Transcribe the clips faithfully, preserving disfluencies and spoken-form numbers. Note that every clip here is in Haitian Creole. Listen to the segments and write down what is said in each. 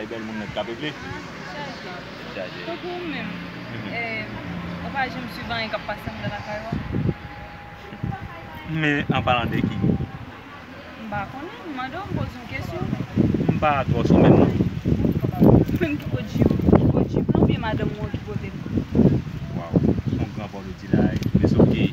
Bèl moun nèt k ap regle. Chaje. Chaje. Tankou ou menm. Mhm. Eh, ou pa janm swiv anyen k ap pase anndan lakay ou a? Men, an palan de ki? M pa konnen, m mande w, m poze yon kesyon. M pa twò sou menm non. Menm ki po jip, ki po jip lan, oubyen madanm ou an ki pote l? Waw, se yon gran pawòl ou di la, men sòf ke m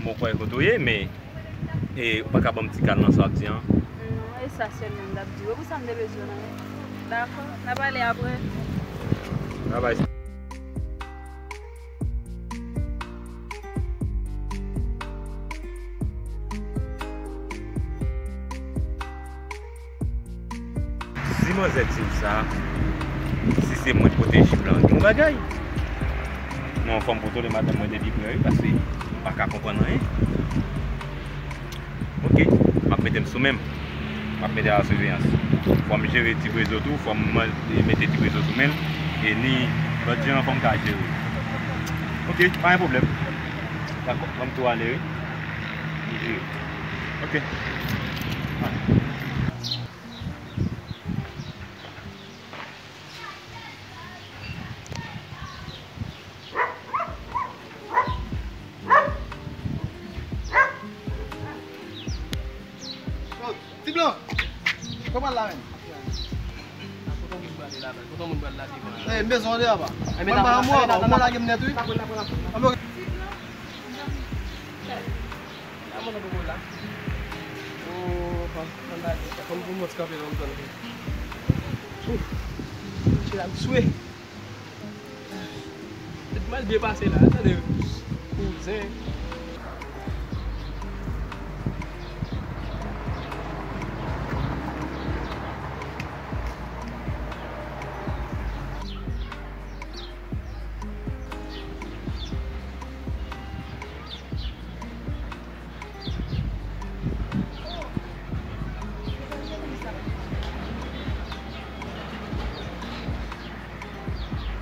poko kwè kote w ye, men, e, ou pa ka ban m ti kal nan sa w ap di an? Non, e sa sèlman m t ap di w. E pou sa m te bezwen w la. Dakò, n a pale apre. Babay. Si manzè di m sa, si se mwen ki pote jip lan, gen yon bagay. Non, fò m kontwole madanm mwen depi prè, wi, paske m pa ka konprann anyen. Ok, m ap mete m sou men m. M ap mete a la siveyans. Fò m jere ti prezo tou, fò m man-, mete ti prezo sou men l. E ni lòt jan an, fò m ka jere. Ok, pa gen pwoblèm. Dakò, ban m tou ale, wi. M jere. Ok. Ale. Oh, ti blan! Kòman l la menm? Kote moun pral la, kote moun pral la devan. Eh, m bezwen w deyò apa. Mwen pa anmò apa, ou pral lage m nèt wi. Anmò. Ti blan, zanmi. Kòman sa poko la? Oh, fò m, fò m ta di sa. Fò m pou mwen kanpe nan zòn. Ouf. Chè la m swe. Tèt mal byen pase la, tande. Kouzen.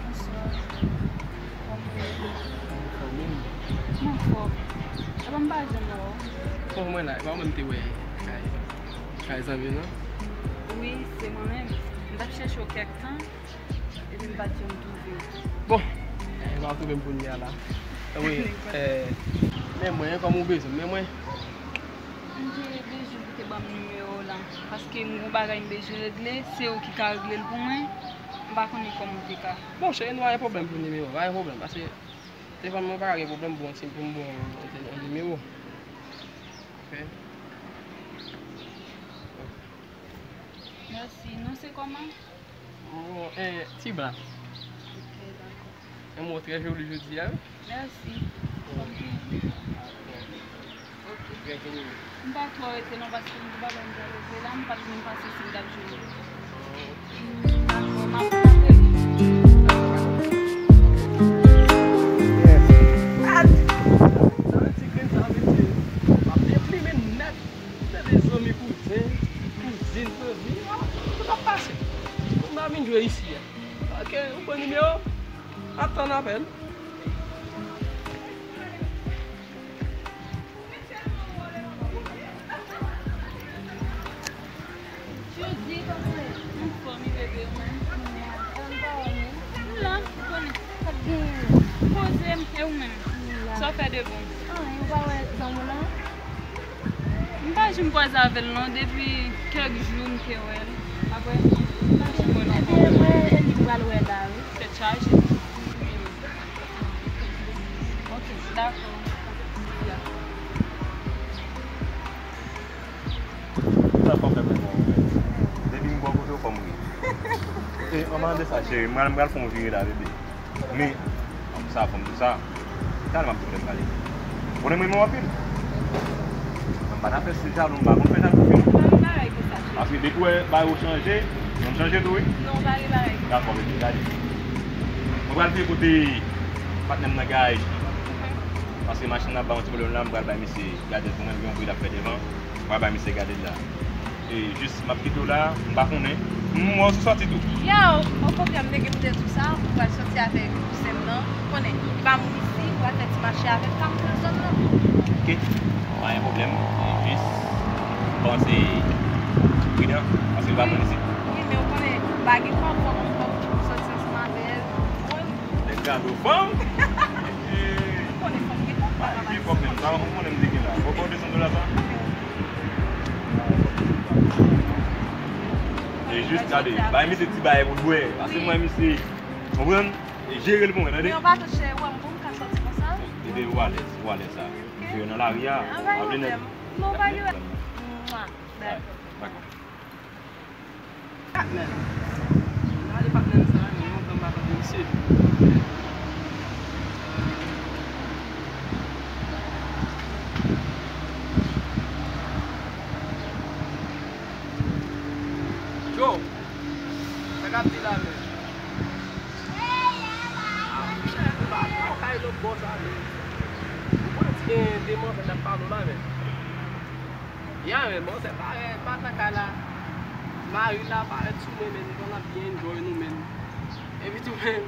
Bonswa. Kòman w ye? Anfòm, wi. M anfòm. Epa m pa janm wè w. Bon, mwen la, epa mwen m te wè kay, kay zanmi w, non? Wi, se mwen menm. M t ap chèche w kèk tan. Epi m pa t janm twouve w. Bon, eh, w ap twouve m kounye a la. Wi, eh, men mwen, kòm ou bezwen m, men mwen. M te bezwen pou te ban m nimewo w lan, paske m gon bagay m bezwen regle, se ou ki ka regle l pou mwen, m pa konnen kòman w te ka. Bon, cheri, nou pa gen pwoblèm pou nimewo, pa gen pwoblèm, paske telefòn mwen pa ka gen pwoblèm pou yon ti, pou m ba w yon, yon nimewo. Ok. Mèsi. Non se kòman? Bon, eh, Ti Blan. Ok, dakò. Yon mo trè joli jodi a, wi. Mèsi. Ok. Trè joli. M pa twò rete non, paske m gen bagay m pral regle la, m pa t menm panse si m t ap jwenn ou. Dakò, m ap rele. Sa vle di grenn sa, mesye, m ap deplimen nèt. Tande zanmi, kouzen, kouzin, zanmi, ah, tout ap pase. Pou m pa vin jwe isi a. Ok, ou pran nimewo? M ap tann apèl. Jodi, kòman w ye? Anfòm, wi, bebe, ou menm? M la, ou konnen. Sa k gen? Poze m, e ou menm? M la. Sa w fè de bon? Anyen, ou pa wè zanmi w lan? M pa janm kwaze avè l non, depi kèk jou m te wè l. Apre, m pa janm wè l ankò. Ebyen, mwen, e li m pral wè la, wi. Tèt chaje. Ok, dakò. Sa pa fè mwen bon, wi. Depi m bò kote w, fò m ri. E, anpalan de sa, cheri, m pral, m pral fè yon vire la, bebe. Men, sa, fò m di w sa, talè m ap di w lè m pale. Konnen m renmen w anpil. M pa ta fè stil jalou, m pa konn fè jalou pou fi non. Pa gen bagay konsa, cheri. Paske depi w wè bagay yo chanje, mwen m chanje tou, wi. Non, pa gen bagay konsa. Dakò, bebe, gade. Mwen pral fè kote patnè m nan garaj. Paske machin nan ap ba yon ti pwoblèm la, m pral bay misye gade l pou mwen, gen yon bri l ap fè devan. M pral bay misye gade l la. E jis m ap kite w la, m pa konnen. M wè w sou sòti tou. Yow, okontrè, m te gen pou te di w sa, m pral sòti avèk kouzen m nan. Ou konnen, li pa moun isi, m pral fè ti mache avè l, pa moun nan zòn nan. Ok, pa gen pwoblèm. E jis, panse pridan, paske li pa moun isi. Wi, men ou konnen, Pa gen fanm, fanm, fanm ki pou sòti ansanm avè l, ou konprann? Nèg gado fanm. Ou konnen fanm gen kòb, papa. Gen kòb menm, sa, ou konnen m te gen la. Ou konnen desann dola sa? E jis gade, bay misye ti bagay pou l bwè. Paske mwen, misye, konprann? E jere l pou mwen, tande? Men yon baton chè, wè, m bon, m ka sòti konsa? Ede ou alèz, ou alèz sa. Jere nan lari a. Anba nou menm. Non, pa li wè. Mwa. Dakò. Dakò. Patnè m. Gade patnè m sa, gen lontan m pa tande misye. Joe, sa k ap di la menm? Ah, monchè, nou pa nan kay lòt bò sa menm. Ou konn ti gen de manzè k ap pale w la menm. Ya, men, bon, se parèy, pa nan kay la. Mari la parèt sou mwen, men, nou konn ap byen enjoy nou, men. Epi tou, men,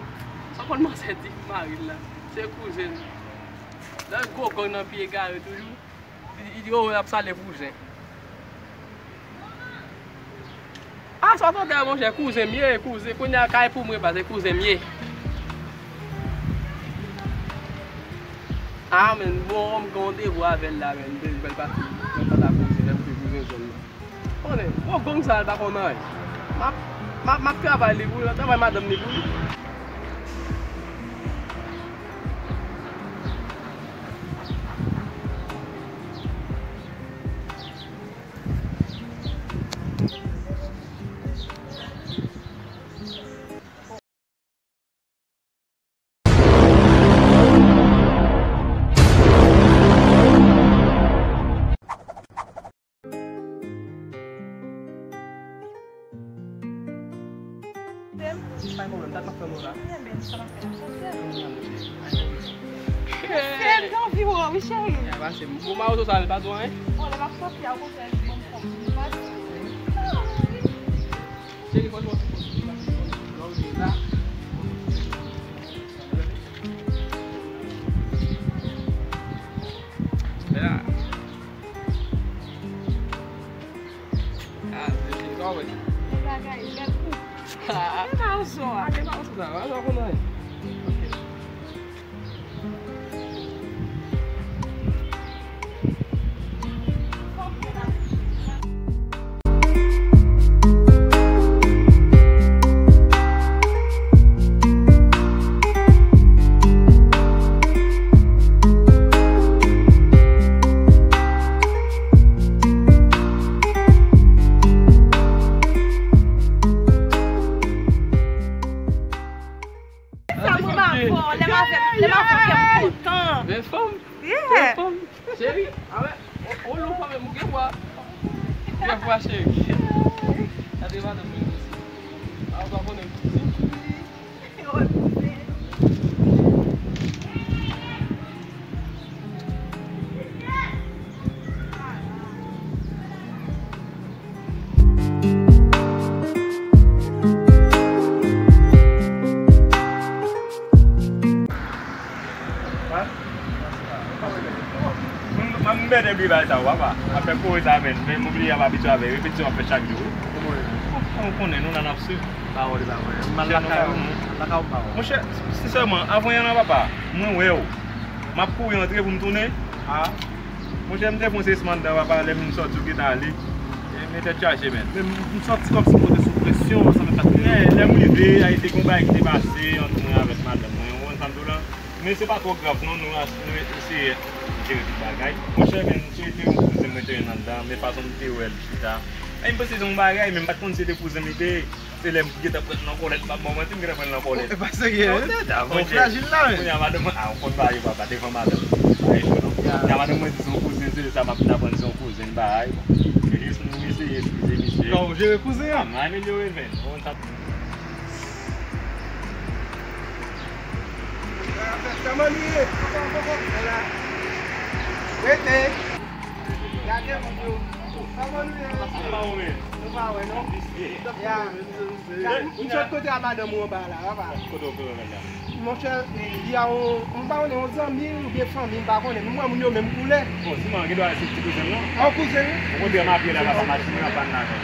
sa konn manzè di pou mari la. Se kouzen. Lè gwo gang nan pi egare toujou, li, li di, oh, l ap salye kouzen. Ah, sa w tande a, monchè, kouzen m ye, kouzen, kounye a kay pou mwen, paske kouzen m ye. Ah, men, bon, m gen yon devwa avè l la, men, m bèl pati, m bèl pati kouzen, lè m te kouzen zòn nan. Konnen, bon, gang sa, l pa konn anyen. M ap, m ap, m ap travay li pou li, m ap travay madanm li pou li. Pa gen pwoblèm, dat m ap tann ou la. Ebyen, sa m ap fè, m ap sòti a. Cheri, m te anvi wè w, wi, cheri. Ya, pase m. Bon, mawozo sa, l pa di w anyen? Bon, lè m ap sòti a, okontrè, li ban m fòs. Li pa di m. Cheri, franchman, se bon, se bon, se bon, se bon, la. Bella. Ah, se, se, sa w wè? Yon bagay, bèl kou. Ah. E pa yon son, ah. Ah, e pa yon son, sa. Sa w konn anyen. Ok. Sa mwen pa fò, lè m avè, lè m avè kè m kontan. Bèl fanm. Yeah. Bèl fanm. Cheri, a wè, o, o, lè w pa menm, ou gen vwa. Ou gen vwa, cheri. Gade madanm mwen osi. A, ou pa konnen m kouzin. M, m, m mèt bliye bagay sa yo, papa. Afè kore sa, menn. Men m bliye, m abitye avè repetisyon ap fèt chak jou. Ou, ou konnen, nou la n ap swiv. Pawòl, pawòl. M al lakay ou, m al lakay ou, pawòl. Monchè, sensèman, avan yè a, papa, mwen wè w. M ap kouri antre pou m tounen. Ah. Monchè, m te fè yon sezi anndan, papa, lè m sòti, ou gentan ale. E, men tèt chaje, menn. Men m, m sòti kòmsi m te sou presyon, sa menm pa te. Lè, lè m rive, a, te gen yon bagay ki te pase ant mwen avèk madanm mwen, ou konn sa m di w lan. Men se pa twò grav, non, nou, nou eseye jere tout bagay. Monchè, menn, se te yon kouzen mwen te jwenn anndan, men fason m te wè l chita. Ay, m panse se yon bagay, men m pa t konn si se te kouzen m li te ye. Se lè m gentan pran l nan kòlèt, m ap ba w manti, m gentan pran l nan kòlèt. Ou pa serye, non? Ou frajil la, wi. Kounye a, madanm mwen, a, ou konn bagay yo, papa, devan madanm. Bagay cho, non? Kounye a, madanm mwen di se yon kouzen, se sa m ap aprann, se yon kouzen, bagay, bon. E jis nou eseye eskize misye. Kòman w jere kouzen an? A, m amelyore, menn. Ou konn sa. Kòman nou ye? Rete. Gade moun yo. Kòman nou ye? Nou pa wè, non? Ya. M sot kote a madanm ou anba la, papa. Kote w, kote w, kote w? Monchè, li a, m pa konnen, yon zanmi oubyen fanmi, m pa konnen. M wè moun yo menm koulè. Bon, siman, gen dwa se ti kouzen m nan. An kouzen, wi. Okontrè, m ap ye la, papa, machin mwen an pann la, menn.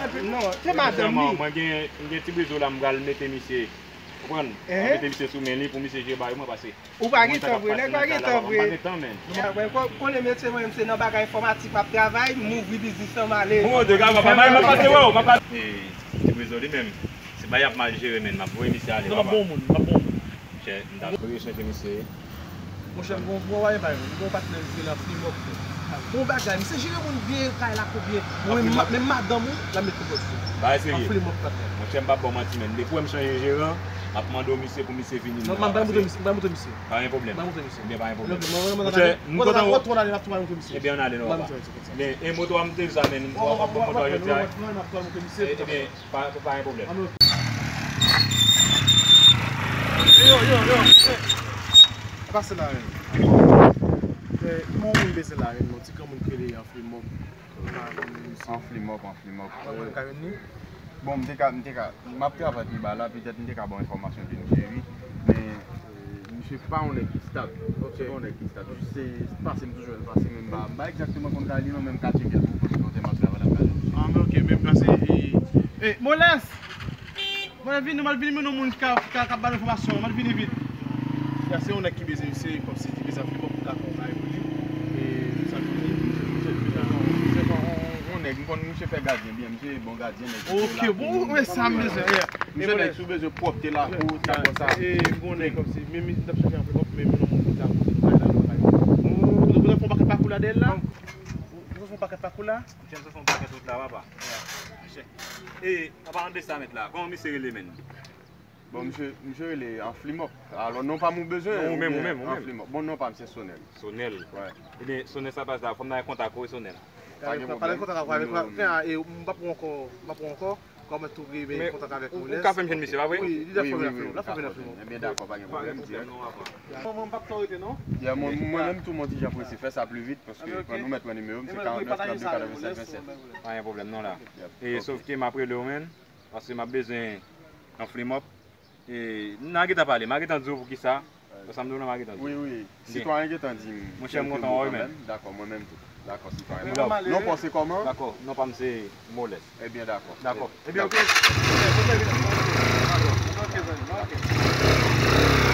non, se madanm li. Mwen gen, mwen gen ti rezo la, m pral mete misye. Konprann? Mwen mete misye sou men li pou misye jere bagay mwen pase. Ou pa gen tan vre, nèg pa gen tan vre. M pa gen tan, men. Mwen, mwen, ko-, konnen metye mwen, se nan bagay enfòmatik m ap travay, m ouvri biznis lan, m ale. Bon, de gars, papa, m ap pase, wè, m ap pase. E, ti rezo li menm, se bagay ap mal jere, men, m ap voye misye ale, papa. Non, m ap bon moun, m ap bon moun. Monchè, m ta vle echanje misye. Monchè, m gon, gon bagay, m gon patnè, misye la, Flimòp. Bon bagay, misye jere moun byen, kay la kou byen. Mwen, menm madanm ou, l ap met Flimòp sou. Bagay serye. Flimòp patnè. Monchè, m p ap ba w manti, men. Depi w wè m chanje jeran, m ap mande w misye pou misye vini. Non, m ap montre misye, m ap montre misye. Pa gen pwoblèm. M ap montre misye. Ebyen, pa gen pwoblèm. Monchè, m kontan. Ebyen, ann ale, non, papa. Men, e moto a m te di sa, men, w ap pran moto a jodi a. Ebyen, Pa, pa, pa gen pwoblèm. Yo, yo, yo. Pase la, men. Eh, kòman moun bezwen la, men, non, ti granmoun ki rele Anflimòp. Anflimòp, Anflimòp. Bon, m te ka, m te ka, m ap travay pi ba la, petèt m te ka ba w enfòmasyon ke m jere, men, eh, misye pa yon nèg ki stab. Se pa yon nèg ki stab. Se pase m toujou wè l pase, men m pa, m pa egzakteman konn kay li non, men m ka tcheke l pou kote m ap travay la, m ka jwenn. Ah, men ok, men m pase, eh, eh, Moles! Mwen vini, mwen vini, men yon moun ki ka, ki ka, ki ka ba nou enfòmasyon, mwen vini vit. Ya, se yon nèg ki bezwen, se kòmsi ki bezwen Anflimòp pou ka fè yon bagay pou li. E, sa vini. Misye, misye, misye, misye, yon, yon, yon nèg, m konn misye fè gadyen byen, misye bon gadyen, nèg ki bon lakou. Ok, bon, men sa m bezwen, yeah. Misye nèg, si w bezwen pwòpte lakou, sa, bon, sa. E, m konnen kòmsi, men, men, m t ap chèche Anflimòp, men, men yon moun ki ka pote nou kay la, nou pa kay. Ou, ou fè yon pakèt pakou la dèyè l la? Ou fè yon pakèt pakou la? Monchè, m fè yon pakèt wout la, papa. Monchè. E, an palan de sa, mèt la, kòman misye rele, menn? Bon, misye, misye rele Anflimòp. Alò, non pa m ou bezwen, non, ou menm, ou menm, ou menm. Anflimòp. Bon, non pa m, se Sonèl. Sonèl. Wè. Ebyen, Sonèl sa pase la, fò m nan kontak ou, Sonèl. Pa gen pwoblèm. Pale kontak avè, avè, e, m p ap pran ankò, m p ap pran ankò, kòm tou gen kontak avèk Moles. Ou ka fè m jwenn misye, pa vre? Wi, li la fè m, la fè m, la fè m. Ebyen, dakò, pa gen pwoblèm, dirèk. Mwen, mwen, m p ap twò rete, non. Ya, mwen, mwen menm tou, mwen ti jan prese, fè sa pli vit, paske nou mèt pran nimewo m, se karant nèf, trannde, katrevennsèz, vennsèt. Pa gen pwoblèm, non, la. E, sòf ke m ap rele w, menn. Paske m ap bezwen Anflimòp. E, n a gentan pale, m a gentan di w poukisa. Sa m di w la, m a gentan di w. Wi, wi. Sitwayen gentan di m. Monchè, m kontan wè w, menm. Dakò, mwen menm tou. Dakò, sitwayen. Non pa w se kòman? Dakò, non pa m se Moles. Ebyen, dakò. Dakò. Ebyen, ok. Ok, zanmi, ok.